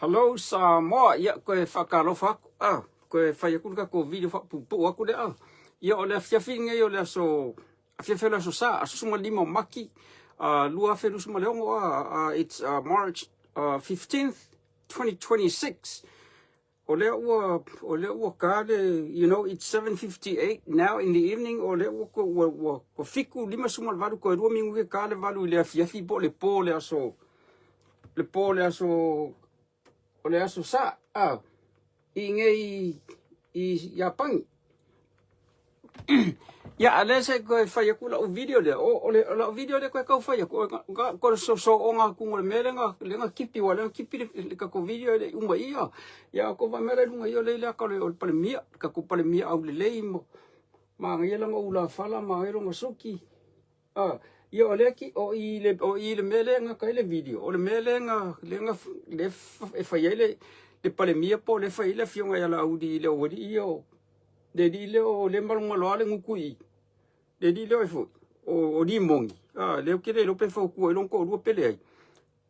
Hello Samoa, ia koe whakalofa aku, ah, koe whai aku ka ko video whapupu aku le ah. Ia o le afiafi nei o le aso, afiafi o le aso sa, aso suma lima o Maki, 2026, it's March 15th, 2026. O lea ua, o lea ua ka le, you know, it's 7:58 now in the evening, o lea ua, ua, ua, ua 7:58 koe 2 minute ka le valu i le afiafi po o le pō le aso, le pō le aso, o le aso sa, ah, i nei i Iapani. Ia, a lea se koe fai aku lau video lea, o, o le, o lau video lea koe kau fai aku, o ka, ko le so, so o ngā kungo le mea lenga, lenga kipi, wa lenga kipi le, le kako video le uma ia. Ia, ko va mea le lunga ia le lea ka le, o le palemia, kako palemia au le lei mo, ma ngai langa ula fala, ma ngai longa soki. Ah, ia o lea ki, o i le, o i le mea lea nga kai le video, o le mea lea nga, lea nga, le e fai ai le, le palemia po le fai ai le afioga ia Laauli i le aualii ia o, le alii lea o le malomaloa le gutu i, le alii lea o ai foi, o, o Limoni, ah, lea ou te le iloa pe fautua ai lona toalua pe leai.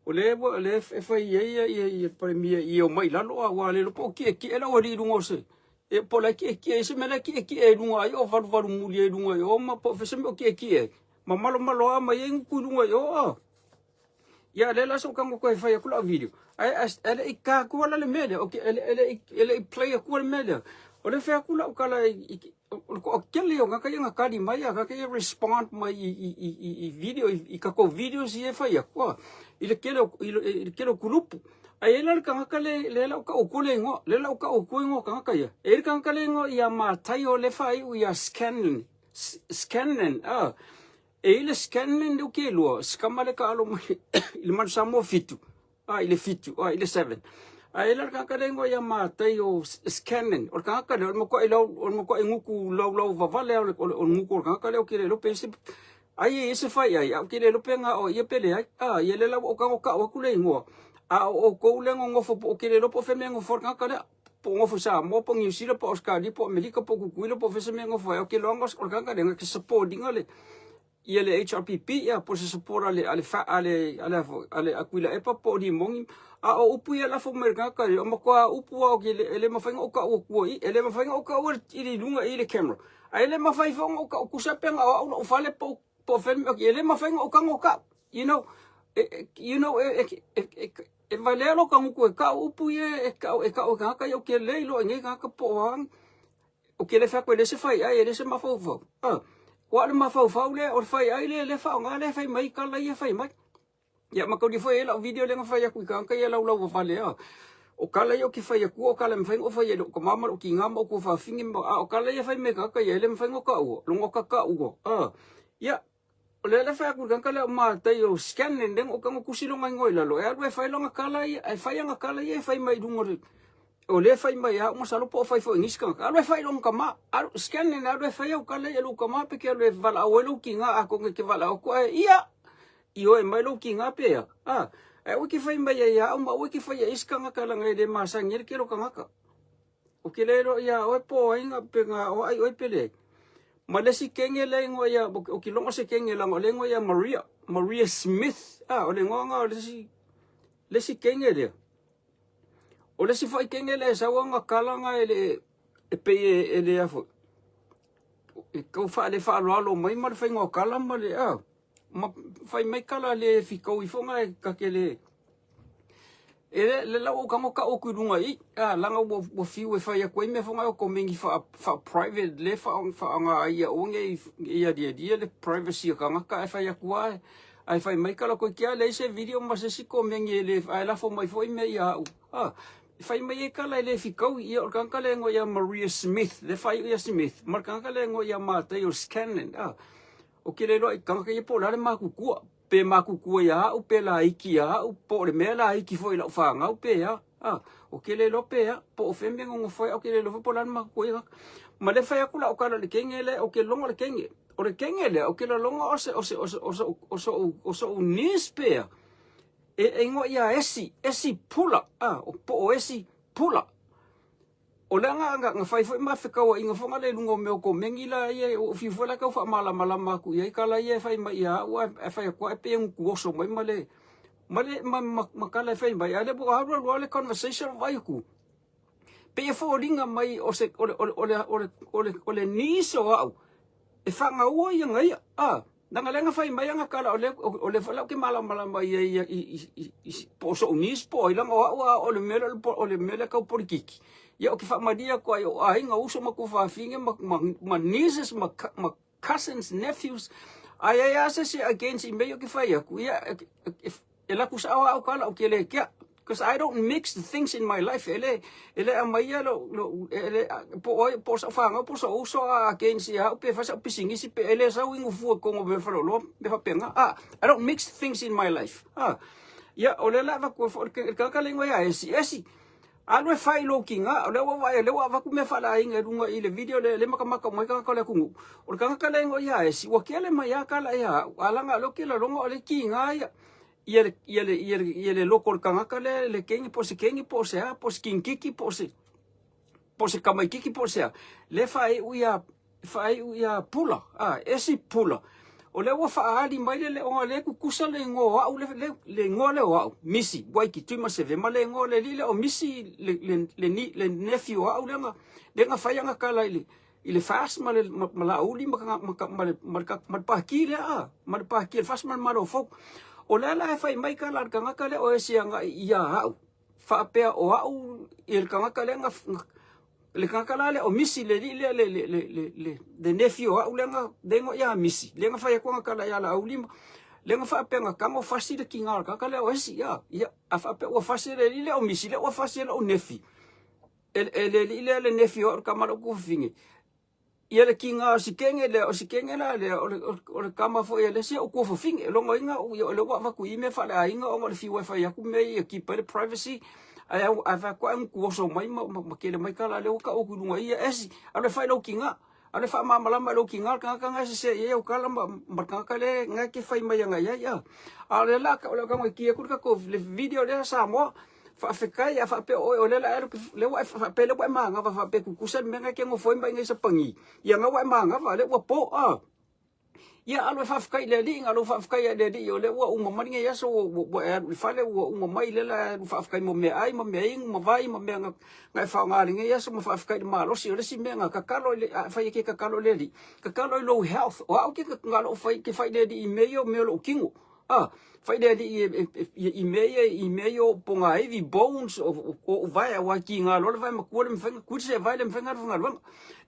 O lea ua, lea e fai ai ia, ia, ia palemia i omai i lalo, a ua le iloa po o tietie le aualii i luga o se, e, po o la e tietie ai se mea la e tietie ai i luga ai o valuvalu muli ai i luga i o ma po o se mea o tietie ai. Ma malomaloa mai ai gutu i luga i o, a. Ia lea la sa ou tago toe fai atu lau video. Ae e le i ka atua la le mea lea, okay, e le, e le i, e le i play atua le mea lea. O le fai atu lau tala i, i, o le toatele o tagata ia na tali mai, a tagata ia respond mai i, i, i, i, i video, i, i tatou videos ia e fai atu, a, i le tele o, i le, i le tele o kulupu. Ae i ai la le tagata le, le la ou tau atua le igoa, le la ou tau atua igoa o tagata ia. E i ai le tagata le igoa ia Mataio le faaiu ia Scanlon, Scanlon, a. E i le Scanlon lea ou te iloa, sikama le taalo mai i le Manu Samoa 7, a i le 7, a i le 7. Ae i la le tagata lea igoa ia Mataio Scanlon, o le tagata lea o le matuai lau, o le matuai gutu laulau vavale lava o le, o le gutu o le tagata lea ou te le iloa pe i ai se, ai e i ai se fai ai, ae ou te le iloa pe na o ia pe leai. A, ia lea la ua ou tago tau atu le igoa, a o outou lea e nonofo po ou te le iloa po o fea mea e nofo ai le tagata lea. Po o nofo i Samoa, po o Niu Sila, po o Ausetalia, po o Amerika, po o Tutuila, po o fea se mea e nofo ai, ou te iloa o le tagata lea na te support ina le, ia le HRPP, ia, po o se support a le, a le, a le, a le, a le Tuilaepa po o Limoni. A o upu ia e lafo mai i le tagata lea, o matua upu lava ou te le, e le mafai ona ou tau atua i i, e le mafai ona ou taua i le luga i i le camera, ae le mafai foi ona ou tau, tusa pe na o au lou fale po o po o fea le mea, e le mafai ona ou tago tau, you know, you know, e, e, e, e, e valea lou tagutu e tau upu ia e tau, e tau e tagata ia, ou te le iloa i nei tagata po o a, ou te le fai atu e le se fai ai, e le se mafaufau. Ah, ua o le mafaufau lea, o le fai ai lea, lea faaaoga lea e fai mai tala ia e fai mai. Ia ma tauli foi ai lau video lea na fai atu i tagata ia laulau vavale a. O tala ia ou te fai atua, o tala e mafai ona ou fai ai i lou tama ma lou tina ma ou tuafafine ma, a o tala ia e fai mai e tagata ia e le mafai ona taua, logo ka taua. A, ia, o lea la e fai atu i le tagata lea o Matai o Scanlan lea na ou tago tusi lona igoa i lalo, e alu e fai lana tala ia, e fai ana tala ia e fai mai i luga o le, o lea e fai mai a au masalo po o fai foi i nisi tagata. Alu e fai i lona tama, alu, Scanlan alu e fai au tala ia i lou tama pe ke alu e valaau ai lou tina atonu e te valaau atu ae, ia! Ioe mai lou kiga pea, a, ae aua e te fai mai ai ia au ma aua e te fai ai isi tagata leaga e le masani ai le tele o tagata. Ou te le iloa ia oe po o ai na pe na aoai oe pe leai. Ma le isi kenge lea igoa ia, ou te logo se kenge leaga o le igoa ia Maria, Maria Smith, a, o le igoa na o le isi, le isi kenge lea. O le isi foi kenge lea e sau ona kala na e le, e pei e, e le a foi, e tau faale faaaloalo mai ma le faiga o kala ma le, a, ma fai mai kala le fikaui fo nga e ka ke le e le le lau ka mo ka o ku lunga i a langa ua ua fiu e fai aku ai mea fo nga o komengi fa fa private le fa fa nga ai o nge ia dia dia le privacy ka nga ka e fai aku ai ai fai mai kala ko kia le se video ma se si komengi le ai la fo mai fo i mea ia au a fai mai e kala e le fikaui ia o ka le ngo ia Maria Smith le fai ia Smith ma ka le ngo ia Mateo Scanlon a O ke le iloa i tagata ia po o le a le makukua, pe makukua ia au, pe laiki ia au, po o le mea laiki foi i lau fanau pe a, a, o ke le iloa pe a, po o fea mea nonofo ai, o ke le iloa foi po o le a le makukua ia tagata. Ma le fai atu lau tala i le kenge lea, o ke logo le kenge, o le kenge lea, o ke laloga o se, o se, o se, o se, o soʻu, o soʻu niece pe a, e, e igoa ia Esi, Esi Pula, a, o po o Esi Pula. O le aga na fai foi ma fekauaiga foi ngale i luga o mea o komeni la ia, ua ou fiu foi la e tau faamalamalama atu i ai tala ia e fai mai ia au ae fai atu ae pei e gutu oso mai ma le ma le ma, ma, ma kala e fai mai, a le ua alu alu le conversation vai ku. Pe e foliga mai o se o le o le o le o le o le, o le niece o au e whangaua ia ngai a Nanga lenga fai mai anga kala o le o le fala ke mala mala mai ia ia i i i po so unis po ai langa o au a o le mele o le mele kau polikiki. Ia o ke whamaria ko ai o aiga uso ma ku whafinge ma ma, ma nieces ma, ma cousins nephews ai ai ase se against i mei o ke whai aku ia e laku sa au kala o ke le kia because I don't mix the things in my life ele ele a mai lo lo ele po oi po sa fanga po sa uso a against ia pe fa sa pisingisi pe ele sa wingu fu kongo be fa lo be fa penga ah I don't mix things in my life ah ia o le la va ko fo ke ka ka lengo ia esi esi alu e fai lo kinga o le ua vai le ua vaku me fala inga lunga i le video le le maka maka mai ka ka le kungu o le ka ka lengo ia esi ua kele mai ia kala ia alanga lo ke la longa o le kinga ia ia le, ia le, ia le, ia le loko o le kangaka lea, le kengi po o se kengi po o se a, po o se kinkiki po o se, po o se kamaikiki po o se a, le faaiu ia, faaiu ia pula, a, esi pula. O lea ua faaali mai le leoga le kukusa le ingoa o au, le, le, le ingoa lea o au, Misi, Waiki, Tuimaseve, ma le ingoa le alii lea o Misi, le, le, le, le, le nephew o au lea na, lea na fai ana kala i le, i le FAST ma le ma Laauli ma ma ma le ma le ma le pāki lea a ma le pāki le FAST ma le Malo Fou. O lea la e fai mai ka la le kangaka lea o e se agai ia au. Faapea o au i le kangaka lea nga le kangaka la lea o misi le li lea le le le le le le nephew o au lea nga le ngo ia misi. Le nga fai aku nga kala ia Laauli ma le nga faapea nga kango fasi le kinga o le kangaka lea o esi ia. Ia a faapea ua fasi le li lea o misi lea ua fasi le o nephew. E le alii lea le nefi o au le kama lou kufafine. Ia le kiga o si kenge lea, o si kenge la lea, o le, o le kama foi a le isi au kuafafine. O lona uiga, o lea ua avatu i mea faaleaiga ona o le fiu e fai atu mea ia e keep ai le privacy. Ae au, ae fai atu ai gutu oso mai ma, ma, ma kele mai kala lea ua tau atu i luga ia esi. Alu e fai lou kiga. Alu e faamalamalama i lou kiga le tagata na e sese i ai au kala ma, ma le tagata lea na e te fai mai ana i ai. A o lea la, o le a tago e ki atu le tatou le video lea Samoa. Faafetai a faapea oe o lea la e alu lea ua e faapea lea ua e manava faapea tutusa le mea na e te nofo ai ma i sa pagi ia na ua e manava lea ua po a ia alu e faafetai i le alii na lou faafetai i le alii o lea ua uma mai lenei aso ua, ua, ua e alu i le fale ua uma mai lea la e alu faafetai mo meaai ma meainu ma vai ma mea na, na e faaaoga i lenei aso ma faafetai i le malosi o le isi mea na tatalo i le a fai e ke tatalo i le alii tatalo i lou health o au ke na lou fai ke fai i le alii i mea ia o mea o lou kino Ah, fai le alii e, e, e, i mea ia, i mea ia o pogaivi, bones, o, o, o vae, aua ki ngā loa le vae matua le mawhai nga kuiti se vae le mawhai nga galuega.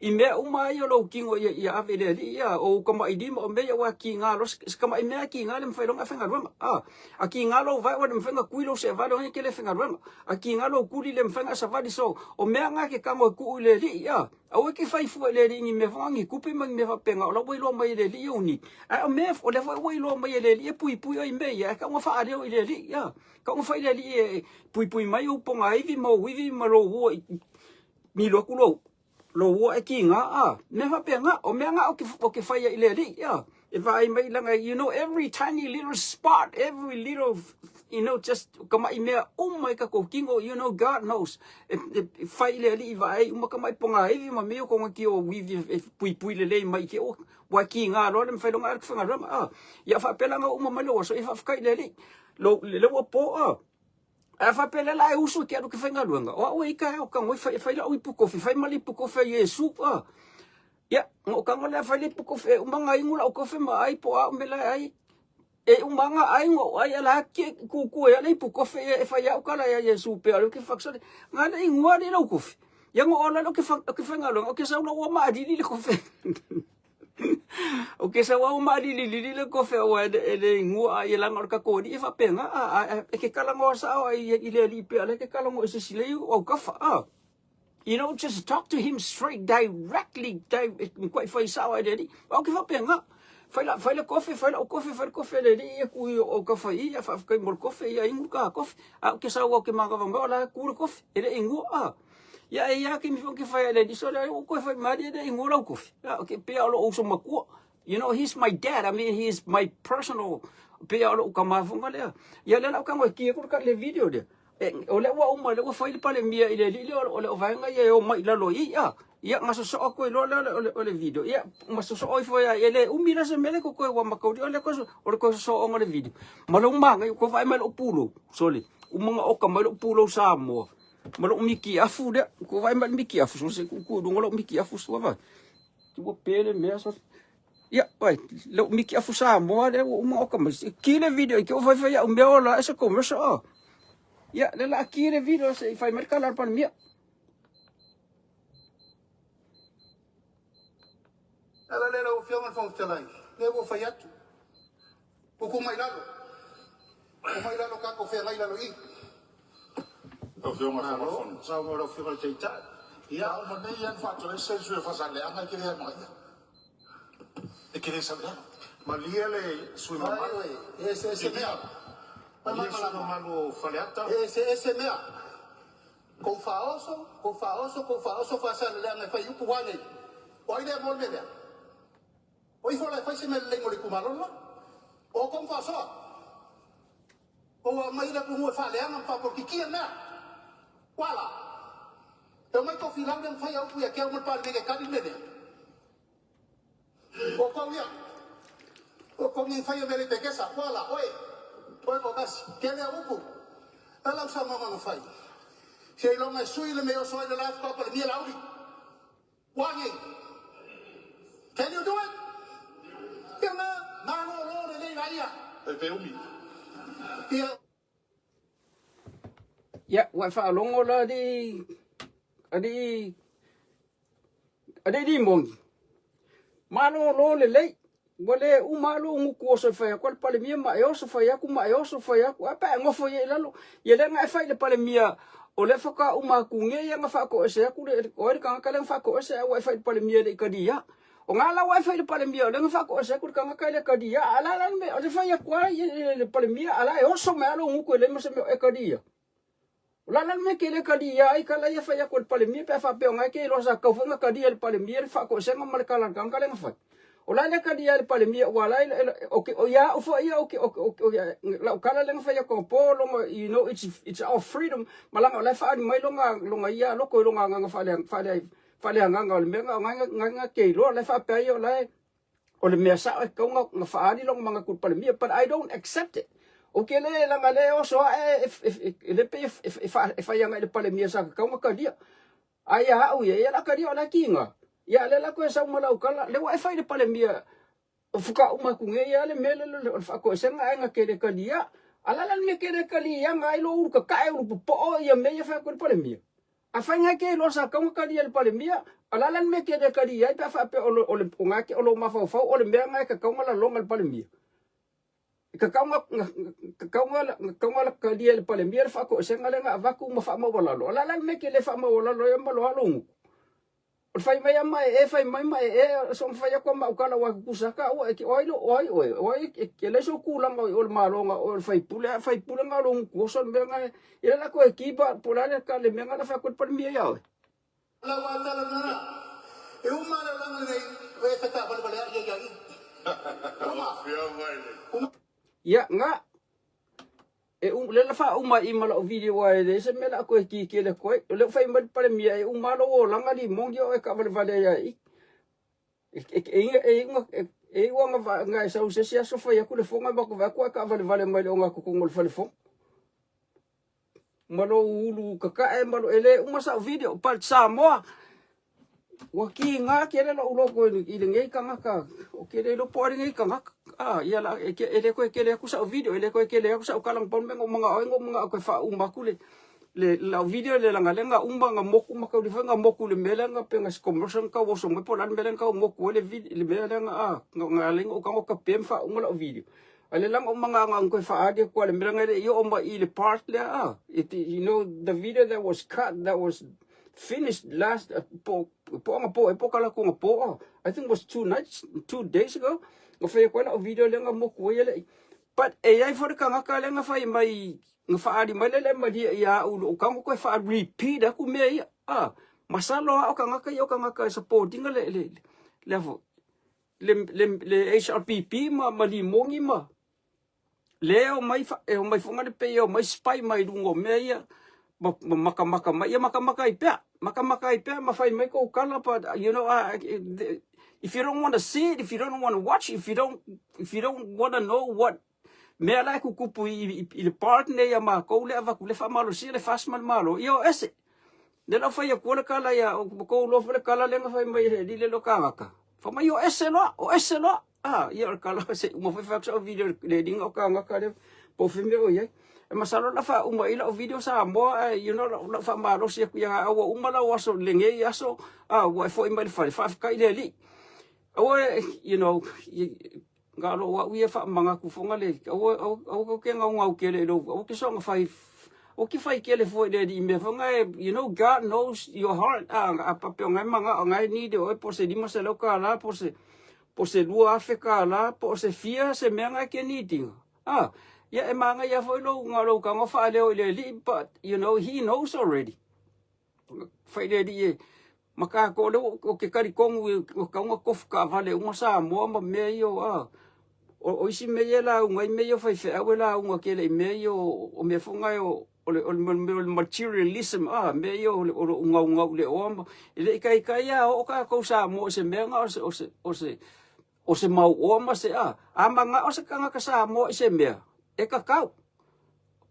I mea uma ai o lou kingo ia, ia ave i le alii ia, o ka mai lima o mea ia aua ki ngā loa, se ka mai mea ki ngā le mawhai longa whai Ah, a ki ngā lou vae ua le mawhai nga kui lou se vae longa ke le whai A ki ngā lou kuli le mawhai nga savali so, o mea ngā ke kango e kuu i le alii ia. Aua e ke fai fua i le alii ni mea whanga ni kupe ma ni mea whapenga o la ua iloa mai e le alii o ni. Ae o mea o lea foi ua iloa mai e le alii e puipui ai mea ia, ae kaʻu na faaleo i le alii ia. Kaʻu na fai i le alii e puipui mai ou pogaivi ma ou ivi ma lou ua i ni loa ku lou lou ua e kiga a. Mea faapena, o mea na o ke o ke fai ai i le alii ia. E vaai mai langa, you know, every tiny little spot, every little, you know, just ka mai mea uma i ka kou kino, you know, God knows. E, e, e fai le alii vaai uma ka mai ponga ivi ma mea ko ki o wivi e pui pui le lei mai ke o wa ki ngā loa le mawhai longa ar whanga rama a. Ia whaapela ngā uma mai lo so i whawhakai le alii. Lo, le ua po a. A whaapela la e usu ke alu ke whai ngaluenga. O au e ika o ka ngoi whai, whai la ui pukofi, whai mali pukofi a Yesu a. Ia, ngo ka ngoi whai le pukofi e umanga ingu la o kofi ma ai po a umela ai. E umanga ai ngo ai ala ke kuku e ala ipu kofi e whai au kala ia Yesu pe alu ke faksale. Nga le ingua le lau kofi. Ia ngo ola lo ke fa ke whai ngaluenga o ke saula ua maadili le kofi. O ke sa wau ma li li li le kofe o e e le ingua ai langa o ka kodi e fapenga a a e ke kala ngo sa o i i le li pe ale ke kala ngo se sile o kafa a. You know, just talk to him straight, directly, quite fai sao ai le li. O ke fapenga. Fai la fai le kofe, fai la o kofe, fai le kofe le li e ku o ka fai ia fa kai mo kofe ia ingu ka kofe. A ke sa o ke manga va mo la ku le kofe e le ingua a. Ia e ia ke mi ke fai le li so le o ko fai mari le ingua la kofe. Ia ke pe o lo uso makua. You know, he's my dad. I mean, he's my personal pe o lo ka mafunga le. Ia le la ka ngo ki ko ka le video le. O lea ua uma, o lea ua fai le Palemia i le alii lea o le vaega ia e o mai i lalo i i, a. Ia, gasosoo atu ai loa lea o le video, ia, ma sosoo ifo ai, e le umi la se mea lea totoe ua matauli o le o le toe sosooga o le video. Ma lou manaia, ua vaai mai lou pulou, sole, uma ona oka mai lou pulou Samoa, ma lou mikiafu lea, ua vaai mai le mikiafu, sole se i tuu i luga lou mikiafu, ua vaai, ua pe le mea, sole. Ia, oi, lou mikiafu Samoa lea ua uma ona oka mai, ki le video i te i ua fai fai au mea ola e se commercial, oh. Ia, lea o le a ki le video se i fai mai le tala a le Palemia. Ala lea lau Afioga i le Fofoga Fetalai, lea ua ou fai atu, ua tuu mai i lalo, tuu mai i lalo tatou feagai i lalo i i. Saunoa lau Afioga i le Taitai. Ia uma nei lava ona faatoese le sui usufono o Faasaleleaga e te le amanaia. E te le sau i lalo. Malie le sui usufono mamalu. E eseese mea. Malie le sui usufono mamalu o Faleata. E eseese mea. Kou faaoso, kou faaoso, kou faaoso Faasaleleaga e fai upu ua nei. O ai lea mo le mea lea? O ifo la e fai se mea lelei mo le itumalo le la. O outou na faasoa. Ua aumai le atunuu e faaleaga ma faapolokikia mea. Ua la? E omai tofilau lea ma fai a upu ia te au ma le Palemene e tali le mea lea. O tou ia. O tou nei faia mea le pekesa. Ua la, oe. Oe toatasi. Tele au upu. A lau saunoaga na fai. Seiloga e sui le mea e oso ai le la faatoa Palemia Laauli. Ua nei. Can you do it? Ia na, malolo lelei laia. Pe umi. Ia. Ia, ua e faalogo la alii, alii, alii Limoni. Malolo lelei. Ua le uma lava lou gutu oso e fai atu a le Palemia ma e oso fai atu ma e oso fai atu. A pe a e nofo ia i lalo. Ia lea na e fai i le Palemia o lea faatoa uma atu nei ia na faatoese atu le, o ai le tagata lea na faatoese ae ua e fai i le Palemia e le i talia. O ngā la ua e fai i le Palemia o lea na faatoese atu le tagata e le talia. A la la le mea, o le fai atu lava i le Palemia a la e oso mai lava lou gutu e leai ma se mea o e talia. O la la le mea ke le talia ai ka la ia fai atu e le Palemia pe a faapea o nga e ke iloa sa tatau foi ona talia e le Palemia le faatoesega ma le kala a le tagata lea na fai. O la le talia e le Palemia ua ala ai o ke o ia au foi ia o ke o o lau kala lea na fai atu po longa you know it's our freedom ma langa o la e faaali mai longa longa ia loko i longa agaga faale faale faaleagaga o le mea nga nga nga ke iloa la e faapea ai o la e O le mea sao e tatau ona faaali lona manatu i le Palemia, but I don't accept it. Ou te le leaga le oso ae e le pei e fai agai i le Palemia sa tatau ona talia. Ae ia au ia, ia o le a talia o la e tiga. Ia a o lea la toe sau ma lau tala, lea ua e fai i le Palemia o faatoa uma atu nei lava le mea lea o le faatoesega ae na te le talia. A o le a la le mea e te le taliaina ai lou ulu tatae ulu popoo ia mea ia e fai atu ai le Palemia? Afai ngai ke iloa sa tatau ona talia e le Palemia, o le a la le mea e te le talia ai pe a faapea o le, o le, o ngai o lou mafaufau o le mea ngai e tatau ona lalona e le Palemia? E tatau ona, tatau ona, tatau ona talia e le Palemia le faatoesega lea na avatu ma faamaualalo. O le a la le mea e te le faamaualalo ai ma loa lou gutu? O le fai mai a ma e e, fai mai ma e e, soona fai atu a ma au tala ua tutusa lava taua, e te, o ai, o ai oe, o ai, e leai sou tulaga o le Malo na oe o le sui usufono, a sui usufono na o lou gutu oso le mea na e, Ia la koe ki pa po la le ka le mea nga fa ko pa mi ia oe. Lau a tala nana. E uma le olaga lenei, o e fetavalevaleai ai ia i. Uma. Uma. Ia nga e um le la fa uma i ma lau video wa e le se mea la koe ki ke le koe. O le fai mai le Palemia e uma lou olaga limongi o e kavalevale ai ia i. E iu lava na e sau i se isi aso fai atu le foga ma vaai atu ae taavalevale mai le ogatotonu o le fale fono. Ma lou ulu kakae ma lou, e le uma sau video, but Samoa, ua kiga tele lou loto i lenei tagata, ou te le iloa po o ai lenei tagata. Ia la, e le toe tele atu sau video, e le toe tele atu sau tala, na pau le mea na ou manao ai, na ou manao e toe faauma atu le le lau video le langa lea na uma na moku ma tau foi na moku le mea lea na pe na se commercial na tau oso mai po o le a le mea lea na tau moku ai le video le mea lea na a na ala ai ona ou tago kape ma faauma lau video. A le la na ou manao na toe faaali atu a le mea lea na le i oo mai i le part lea a it you know the video that was cut that was finished last po po anga po e po kala ku nga po a I think it was 2 nights 2 days ago na fai atu ai lau video lea na moku ai e le i. But e i ai foi le tagata lea na fai mai Na faaali mai le le malie ia au lou tago koe faa repeat aku mea ia. Ah, masalo a o tagata ia o tagata e supportinga le le le afo le le le HRPP ma ma Limoni ma. Le o mai e o mai fonga le pe o mai spy mai lunga o mea ia ma makamaka mai ia makamaka ai pea makamaka ai pea ma fai mai kou kala but you know if you don't want to see it, if you don't want to watch, if you don't want to know what mea la e kukupu i le part nei a makou le avaku le faamalosia le FAST ma le Malo ia o ese le lau fai aku le kala ia o kou loa le kala le fai mai e lile lo kagaka fa mai o ese loa o ese loa. Ah, ia o le kala se uma foi fai sau video le linga o kagaka le po fe mea o iai e masalo la fa uma i lau video Samoa ae you know lau faamalosi aku ia ua uma lau aso lenei aso a ua e foi mai le fale faafetai le Alii aua you know ga lo au ia faamamaga atu foga le aua aua kau ke gaugau kele i lou aua ke soga fai o ke fai kele foi le Alii mea foga e you know God knows your heart a a pape o ngai maga o ngai ni de oe po se $500 po se $2,000 po o se fia se mea ngai ke ni tinga ah ia e manga ia foi lou nga lou kanga faaleo i le Alii, but you know he knows already. Fai le Alii e ma kākou le o ke kalikogu o kaunga kofu kaavale uma Samoa ma mea ia a o isi mea ia lauga i mea ia faifeau e lauga kele i mea ia o mea foga e o le materialism a mea ia o le ugaugau le oa ma e le i kaikai a o kākou Samoa i se mea nga o se mau oa ma se a manga o se kangaka Samoa i se mea e kakau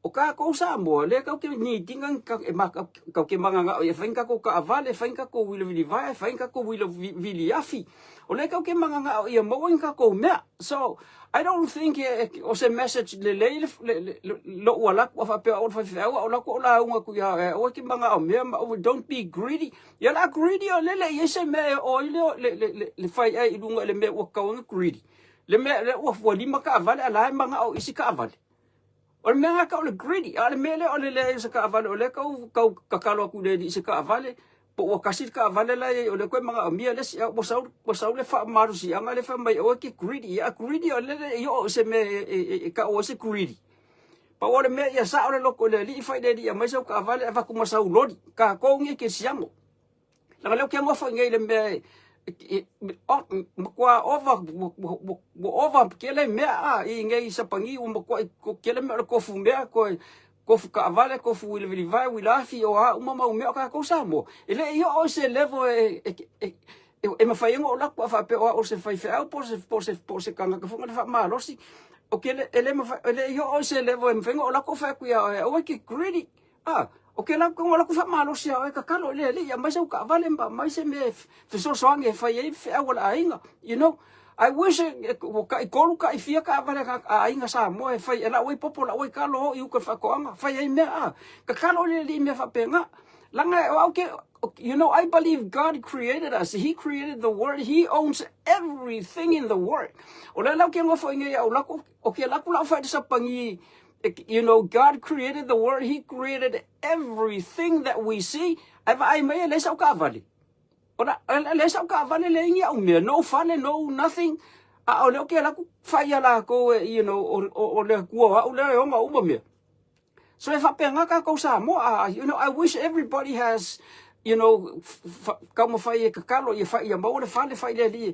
o kākou Samoa le kau ke ni tinga e ma kau ke manganga o e whainga kako kaavale, e whainga kako wila vili vae, e whainga kako wila vili afi o le kau ke manganga o ia maua inga kako mea. So I don't think e, o se message le lei le lo ua laku a whapea o whawhea o laku o la unga ku ia e o ke manga o mea ma o don't be greedy ia la greedy o lele i se mea o i le le le le fai ai i lunga le mea ua kauanga greedy le mea le ua ua lima kaavale a la e manga o isi kaavale. O le mea ka o le greedy, a le mea le o le le se kaavale o le kau kau kakalo aku le se kaavale, po ua kasi le kaavale la o le koe manga o mia le si ua sau le fa maru si anga le fa mai o ke greedy ia greedy o le le yo se me e ka o se greedy. Pa o le mea ia sa o le loko le li fai le li mai sau kaavale a vaku masau lori ka ko ngi ke siango. Langa leo ke ngofo ngai le mea makua ova ua ova kele mea a i ngai sapangi ua makua kele mea o le kofu mea koe kofu kaavale kofu wila vili vai wila afi o a uma mau mea o kākou Samoa e le i oo i se level e mafai ai ona o laku a faapea o au o se faifeau po o se kagaka foi le faamalosi o ke le e le mafai e le i oo i se level e mafai ona o laku fai atu ia oe aua e ke greedy a o ke lau o laku faamalosi a oe kakalo i le Alii aumai sau kaavale ma aumai se mea e fesoasoani e fai ai feau a le aiga. I wish ua kai tolu kai fia kaavale a aiga Samoa e fai e lau ai popo lau ai kalo o i uka i faatoaga fai ai mea a kakalo i le Alii mea faapena langa o au ke I believe God created us. He created the world. He owns everything in the world. O le lau ke ngofo i ngai au laku o ke laku lau fai sapangi. God created the world. He created everything that we see. Ai va ai mai le sau kaavale. Ora le sau kaavale le ingi au mea no fale no nothing. A o le o ke laku fai ala ko o le kua au le onga uma mea. So e faapena kākou Samoa, I wish everybody has kaumafai e kakalo ia fai ia maua le fale fai le Alii.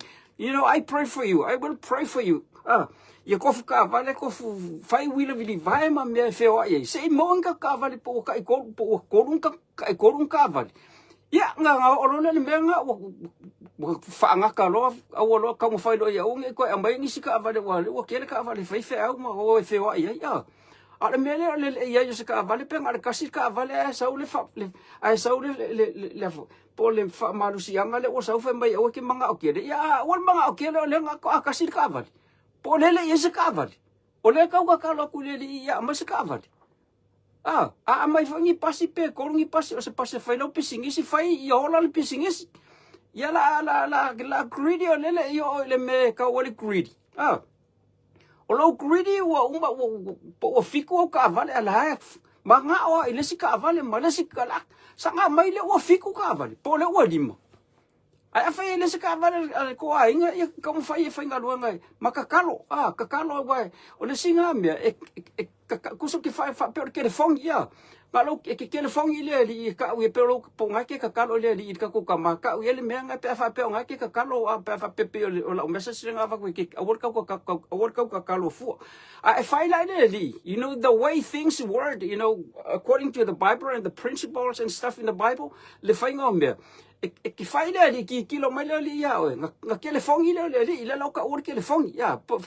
I pray for you. I will pray for you. Ah, ia kofu kaavale kofu fai wila vili vae ma mea e feoai ai. Se i maua ka kaavale po ua kai kolu po ua kolu ka kai kolu kaavale. Ia nga nga o lo le mea nga ua ua faagaka loa aua loa kaumafai loa ia unge koe aumai nisi kaavale ua ua kele kaavale fai feau ma o e feoai ai. Ah. A le mea lea o le le iai o se kaavale pe nga le kasi kaavale ae sau le fa le ae sau le po le faamalusiaga le ua sau fai mai aua ke manga o kele ia a ua le manga o kele o le nga ko a kasi le kaavale po le le iai se kaavale o le kau kakalo aku le alii ia aumai se kaavale a aumai foi ni pasi pe kolu ni pasi o se pasi e fai lau pisinisi fai ia ola le pisinisi ia la la la la greedy o lele ia o le me kau le greedy a o lou greedy ua uma ua ua fiku au kaavale ala e ma ngao a i le isi kaavale ma le isi kala saga mai le ua fiku kaavale po o le ua lima. Ae afai e le se taavale a le kou aiga, ia taumafai e faigaluega ma tatalo, a, tatalo aua o le isi na mea, e, e, e tusa ou te faapea o le telefoni, ia, na o lou, e te telefoni i le Alii e tau ia, pe o lou, po o na e te tatalo i le Alii i le tatou Tama, tau i ai le mea na pe a faapea o na e te tatalo, a pe a faapea pei o lau message lena avatu e te, aua le tau aua le tau tatalo fua. A e fai la i le Alii, you know, the way things work, you know, according to the Bible and the principles and stuff in the Bible, le faiga o mea, E, e ke fai le alii, kikilo mai le alii iā oe, na, na telefoni lea o le alii, lea la o taua le telefoni, ia, po,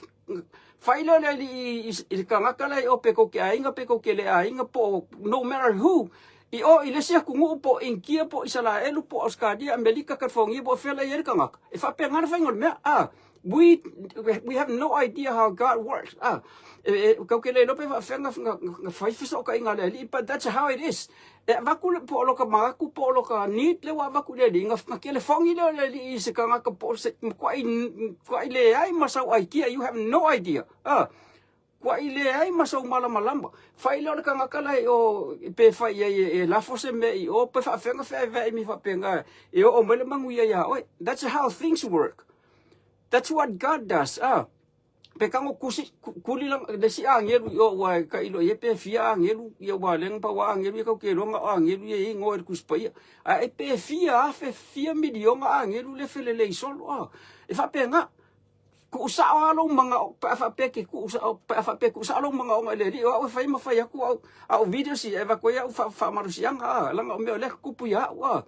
fai lea o le alii i, i, i le tagata la i o pe kou te aiga, pe kou te le aiga, po o no matter who, i o i le isi atunuu po o Initia po o Isalaelu po o Ausetalia, Amerika, Kalifonia po o fea la i ai le tagata, e faapena le faiga o le mea, a. We, we have no idea how God works. Ah, e, e, kau ke le iloa pe faafefea na, na, na fai fesootaiga a le Alii, but that's how it is. E avatu le po o loka magaku, po o loka need le ua avatu i le Alii, na, na telefoni lea o le Alii i se tagata po o se matuai, matuai leai ma sau idea, you have no idea. Ah, Kuaʻi leai ma sou malamalama. Fai lea o le kanaka la i o pe fai i ai e lafo se mea i o pe faafefea ona feaveai mi faapena e oo mai le manuia iā oe. That's how things work. That's what God does. Ah. Pe kago kusi kuli la le si agelu i o ua e kailo i ai pe fia agelu ia ua lenga pa ua agelu ia kau ke loga o agelu ia i ngoe le Tusi Paia. A e pe fia afe fia miliona agelu le felelei solo. Ah. E faapena. Tuu sao lava lou manao pe a faapea e te tuu sao, pe a faapea e tuu sao lou manaoga i le Alii, o au e fai ma fai atu au, au videos ia e avatu ai au faamalosiaga, a, leaga o mea o lea e tutupu ia au, a.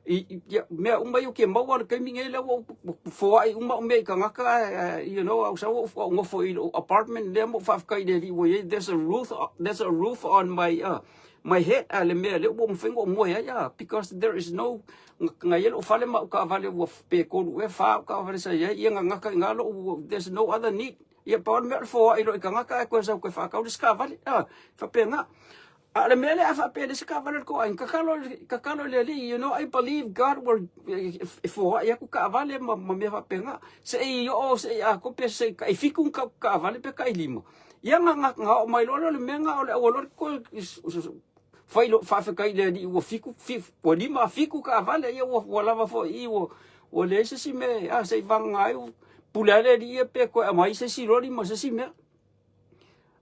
I, ia, mea uma ia ou te maua i le taimi nei lea ua ou foai uma au mea i tagata, ae, you know, au sau ou nofo i lou apartment lea ma ou faafetai i le Alii ua i ai, there's a roof, there's a roof on my, my head, a le mea lea ua mafai ona ou moe ai, a, because there is no, Na i ai lou fale ma au taavale ua pe tolu ea fa au taavale sa i ai, ia na gata i ina lou, there's no other need. Ia pau le mea o le foai loa i tagata ae toe sau toe faatau le isi taavale, a, faapena. A o le mea lea a faapea e leai se taavale a le tou aiga, tatalo, tatalo i le Alii, you know, I believe God will, e foai atu taavale ma, ma mea faapena. Se i oo, se i atoa pe se i tai fitu ni taavale pe tai lima. Ia na, na, na oo mai loa lea o le mea lena o le aua loa le toe Fai lou faafetai i le Alii ua fiku, fi, ua lima fiku taavale, ia ua, ua lava foi i, ua, ua leai se isi mea, a, se i vagana ai, pule lava le Alii ia pe toe aumai se isi loli ma se isi mea.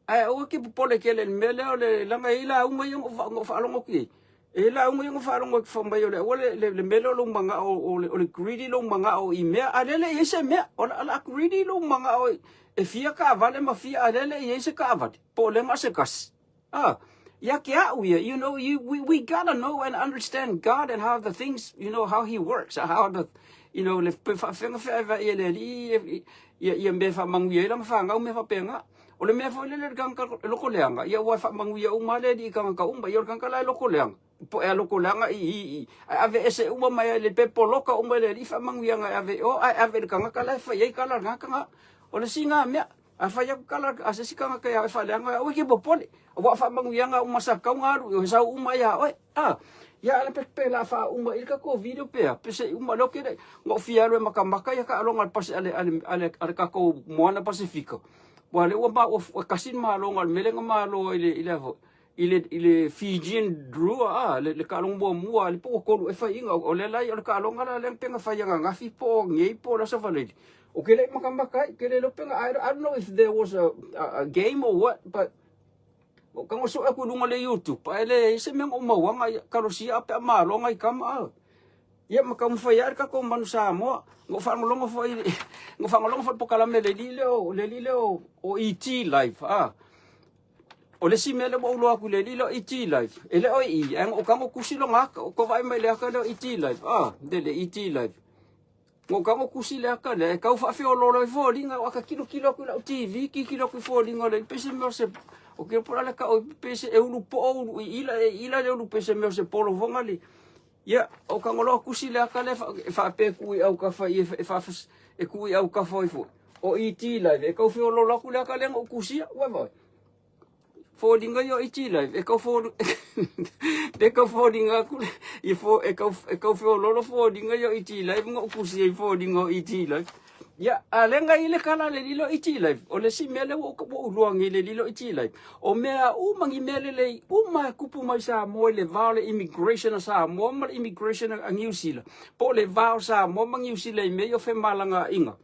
Ae aua ke popole tele i le mea lea o le, leaga e i ai lauga ia na ou faalogo atu i ai, e i ai lauga ia na ou faalogo atu fai mai o le aua le, le, le mea lea o lou manao, o le, o le greedy lou manao i mea, a o lea e le i ai se mea, o le, o le a greedy lou manao e fia taavale ma fia, a o lea e le i ai se taavale, po o lea na o se tasi. Ah, ia ke a'u ia, you know, you, we, we gotta know and understand God and how the things, you know, how he works, how the, you know, le faafefea feaveai e le Alii ia, ia mea e faamanuia ai lana fanau mea faapena. O le mea foi lele le tagata loko leaga, ia ua faamanuia uma le Alii i tagata uma, ia o le tagata la e loko leaga, po e a loko leaga i, i, i, ae ave ese uma mai ai le pe poloka uma e le Alii faamanuiaga e ave i o, ae ave i le tagata la e fai ai tala a le tagata na. O le isi na mea, A fai aku kala a se isi tagata iā oe faaleaga, aua e te popole, aua o faamanuiaga uma sa tatau ona alu i oe, sau uma iā oe. A, ia ala pe pe la faauma i le tatou video pe a, pe se i uma lea ou te le, na ou fia alu e makamaka ia taaloga a le pasi a le a le a le a le tatou Moana Pasefika. Ua lea ua ma ua tasi le maloga o le mea lea na malo ai i le i le a foi, i le i le Fijian Drua a, le le taaloga muamua le po ua tolu ea faiga o lea la o le taaloga la lea pe na fai ananafi po o nei po o le aso Faraile. Ou te le i makamaka ai, ke le iloa pe na I don't know if there was a, a, a game or what, but o ka sue aku i luga o le YouTube, ae leai se mea na ou mauaga ia, kalosia a pe a malo nai kama a. Ia ma taumafai ae le tatou manu Samoa. Na ou faalogologo foi, na ou faalogologo foi i le polokalame a le alii lea o, le alii lea o, o ET Live, a. O le isi mea lea ua ou iloa atu i le alii lea o ET Live, e le o i i, ae na ou tago tusi lona aka, ou vaai mai i le aka lea o ET Live, a, le, le ET Live. Na ou tago tusi le aka lea, e tau faafeoloolo ai foliga, o aka kilokilo atu i lau TV, kilokilo atu i foliga o le pei se mea o se, o ke po la le kau, pei se e ulu po'o ulu i ila, e ila le ulu pei se mea o se polo fonga li. Ia, o tago loa tusi le aka lea e faapea e tuu i autafa i e, e, e tuu i autafa ai foi. O ET Live, e tau feoloolo atu le aka lea na ou tusia, ua vaai. Foliga ia o ET Live, e tau fo e tau foliga atu i fo e tau e tau feoloolo foliga ia o ET Live na ou tusia i foliga o ET Live. Ia, a le ga i le kala le lilo i ti life, o le si mea le ua ou iloa nei i le lilo i ti life, o mea uma ni mea lelei uma e kupu mai Samoa i le va o le immigration a Samoa ma le immigration a Niu Sila, po o le va o Samoa ma Niu Sila i mea ia o femalagaaiga.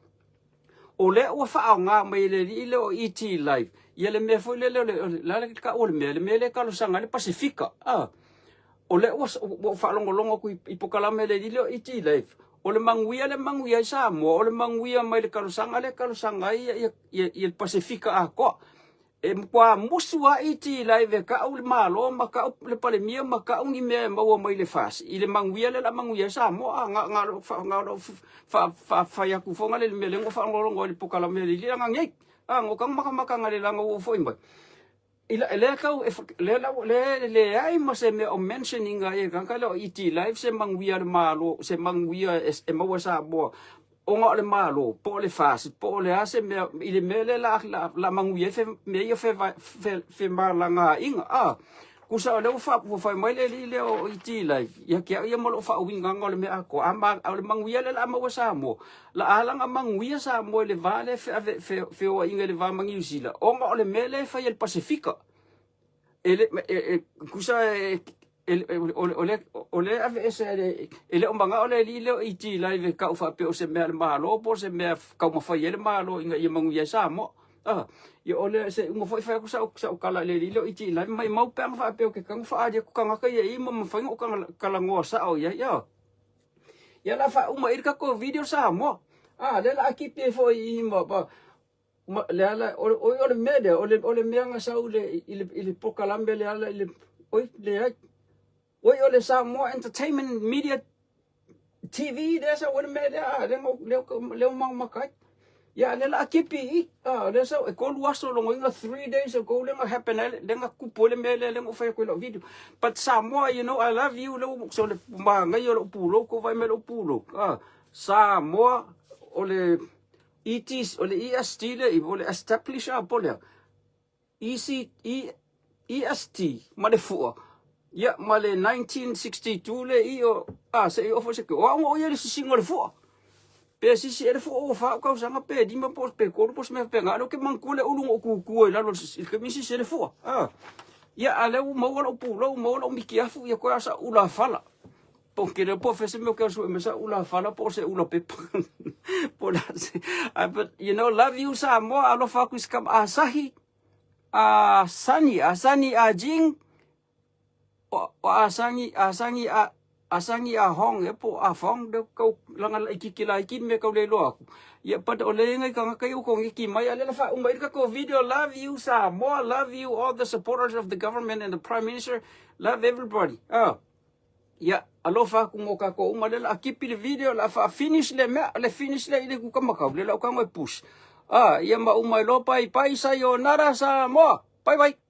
O lea ua faaaoga mai e le alii lea o ET Life, ia le mea foi lele o le, o le a le taua o le mea, le mea lea e talosaga ai le Pasefika, a. O lea ua ou faalogologo atu i polokalame a le alii lea o ET Life, o le manuia lea e manuia ai Samoa, o le manuia mai le talosaga lea e talosaga ai le Pasefika atoa. E matua musu lava ET Life e tau le Malo ma tau le Palemia ma tau ni mea e maua mai le FAST i le manuia lea o le a manuia ai Samoa. Na o lou fai atu foi lea i le mea lea na ou faalogologo ai i le polokalame a le alii lea nei. Na ou tago matamata analeila ina ua ou foi mai. I la, lea tau, lea la, lea leai ma se mea o mention ina ai e le tagata lea o ET Life se manuia a le Malo, se manuia e maua e Samoa ona o le Malo, po o le FAST, po o le a se mea, i le mea lea o le a manuia ai mea ia o femalagaaiga. A, tusa o lea ua fai mai le alii lea o ET Life ia te au ia ma lou faauigaga o le mea atoa, a o le manuia lea o le a maua e Samoa, La ala na manuia Samoa i le va lea e feoaiga i le va ma Niu Sila, ona o le mea lea e fai e le Pasefika. E le, e, e, tusa e, e, o le aveese e le o manao le alii lea o ET Live e tau faapea o se mea a le Malo po o se mea taumafai ai le Malo ina ia manuia ai Samoa. Ah, ia o le se uma foi fai atu sa'u tala i le alii lea o ET Live, maimau pe ana faapea ou te tago faaali atu tagata ia i i ma mafai ona ou talanoa sao i ai. Ah. Ia la faauma i le tatou video Samoa. Ah, lea la a kipi ai foi i ma, ma, ma le ala o, o, o le mea lea, o le mea na sau le, i le polokalame le ala i le, oi, leai. Oi, o le Samoa Entertainment Media TV lea sau ai le mea lea, ah, lea, lea, lea maumaka ai. Ia, lea la a kipi i, ah, lea sau, e 3 aso lona uiga, 3 days ago lea na happen ai, lea na tupu ai le mea lea, lea na ou fai atu i lau video. But Samoa, you know, I love you, lea ua, so le manaia o lou pulou, kou vaai mai lou pulou. Ah, Samoa, o le ET, o le EST lea, o le establish a po lea. EC, E, EST, ma le fua. Ia, ma le 1962 le i o, a, se i o foi se o au o ia le sisiga o le fua. Pe sisi e le fua ua 4 tausaga pe 5 po pe 3 po se mea faapena. Lea ou te manatua le ulu na ou tutu ai i lalo i le taimi sisi e le fua. A, ia, a lea ua maua lou pulou, maua lou mitiafu, ia toe a sa ula fala. Po ke leo po fese me ke su me sa ula fala po se ula pepa. Po la se. But you know, love you Samoa, alofa aku i se kama asahi, a sani, a sani a jing, o a sangi, a sangi a, a sangi a hong e po a fong de kau langa la ikiki la iki me kau le loa aku. Ia but o le ngai kanga kai o kongi ki mai ale la fa uma i ka ko video. Love you Samoa, love you all the supporters of the government and the prime minister, love everybody. Ah. Ia, alofa aku mo kākou uma lea la a kipi le video la fa finish le mea, le finish le i le kuka makau, le lau kango e push. Ah, ia ma uma e loa pai pai sayonara Samoa. Bye bye.